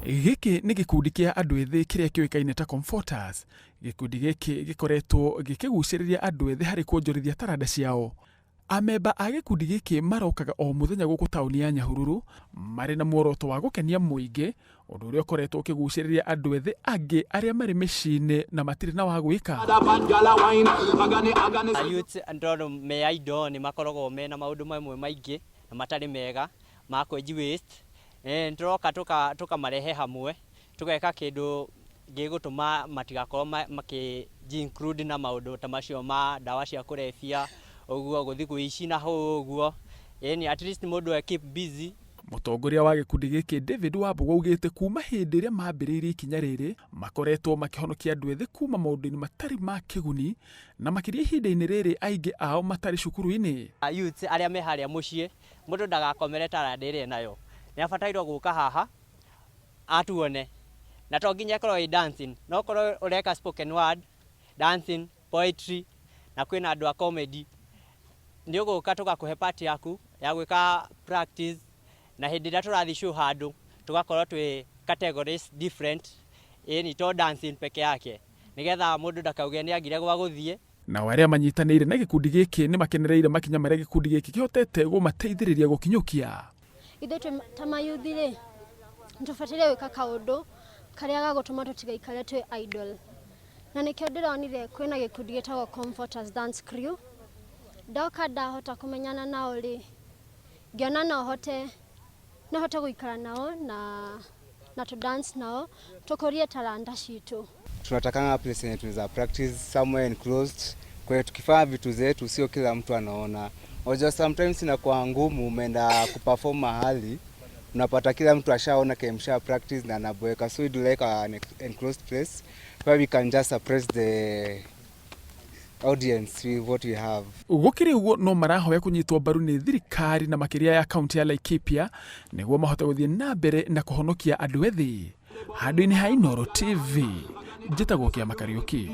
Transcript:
Gĩkĩ nĩ gĩkundi kĩa andũ ethĩ kĩrĩa kĩũĩkaine ta Comforters. Gĩkundi gĩkĩ gĩkoretwo gĩkĩgucĩrĩria andũ ethĩ harĩ kuonjorithia taranda ciao. Amemba a gĩkundi gĩkĩ marokaga o mũthenya gũkũ taũni ya Nyahururu marĩ na muoroto wa gũkenia mũingĩ, ũndũ ũrĩa ũkoretwo ũkĩgucĩrĩria andũ ethĩ angĩ arĩa marĩ mĩciĩ-inĩ na matirĩ na wa gwĩka. Youths tondũ me idle nĩ makoragwo mena maũndũ mamwe maingĩ na matarĩ mega ma kwĩji waste. Nĩ tũroka tũkamarehe hamwe, tũgeka kĩndũ gĩgũtũma matigakorwo makĩ include na maũndũ ta macio ma ndawa cia kũrebia ũguo, gũthiĩ gwĩici na hau ũguo, ĩni at least mũndũ e keep busy. Mũtongoria wa gĩkundi gĩkĩ David Wambũgũ augĩte kuma hĩndĩ ĩrĩa mambĩrĩirie ikinya rĩrĩ makoretwo makĩhonokia andũ ethĩ kuma maũndũ-inĩ matarĩ ma kĩguni, na makĩria ihinda-inĩ rĩrĩ aingĩ ao matarĩ cukuru-inĩ. Youths arĩa me harĩa mũciĩ, mũndũ ndagakomere taranda ĩrĩa enayo, nĩ abatairwo gũka haha atuone, na to nginya ĩkorwo ĩ dancing, no ũkorwo ũreka spoken word, dancing, poetry, na kwĩna andũ a comedy. Nĩ ũgũka tũgakũhe part yaku ya gwĩka practice, na hĩndĩ ĩrĩa tũrathiĩ show handũ tũgakorwo twĩ categories different, ĩni to dancing peke yake, nĩgetha mũndũ ndakauge nĩ agire gwa gũthiĩ. Nao arĩa manyitanĩire na gĩkundi gĩkĩ nĩ makenereire makinya marĩa gĩkundi gĩkĩ kĩhotete gũmateithĩrĩria gũkinyũkia. Ithuĩ twĩ ta mayuthi rĩ, nĩtũbataire gwĩka kaũndũ karĩa gagũtũma tũtigaikare twĩ idle, na nĩkĩo ndĩronire kwĩna gĩkundi gĩtagwo Comforters Dance Crew. Ndoka ndahota kũmenyana nao rĩ, ngĩona no hote gũikara nao na tũ dance nao, tũkũrie taranda citũ. Tunatakanga place yenye tunaweza practice somewhere enclosed, kwa tukifanya vitu zetu sio kila mtu anaona. Unajua sometimes inakuwa ngumu, umeenda kuperform mahali unapata kila mtu ashaona kemsha practice na anaboeka, so we'd like an enclosed place where we can just suppress the audience with what we have. Gũkĩrĩ ũguo, no marahoya kũnyitwo mbaru nĩ thirikari na makĩria ya kaunti ya Laikipia nĩguo mahote gũthiĩ na mbere na kũhonokia andũ ethĩ. Handũ-inĩ ha Inooro TV, njĩtagwo Kĩama Kariũki.